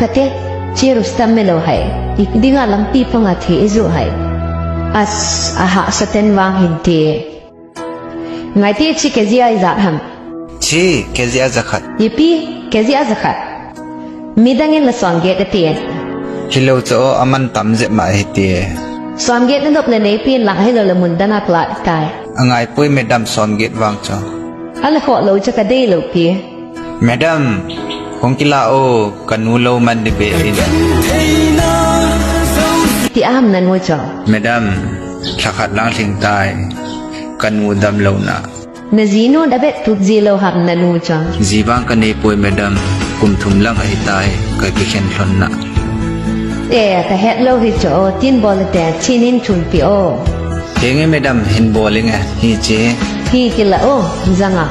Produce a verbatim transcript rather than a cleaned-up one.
Ate, chi Rustam me lo hai. Idinga lampi panga thi izu hai. As, aha saten vang hin ti. Ngai ti chi kg ai zat ham. Chi kg a zakhat. Ipi kg a zakhat. Midang in la som get ati. Hilou cho aman tam jep ma hiti. Som get na dop le neipi in lang hilou le mun dang a klat tai. Angai pui madam som get vang cho. Ala kho lo cha ka dei lo pi. Madam, hung kila o, kanu lo man di be in. Ti aham nanu cho. Madam, thakhat lang thing tai, kanu dam lo na. Na jinu da bet tup ji lo ham nanu cho. Ji bang ka nei poi madam, kum thum lang ahi tai, ka kikhen lhon na. E, ka het lo hi cho, tin bol te, chinin chun pi o. Henge madam, hin bol inge, hi che. Hi kila o, janga.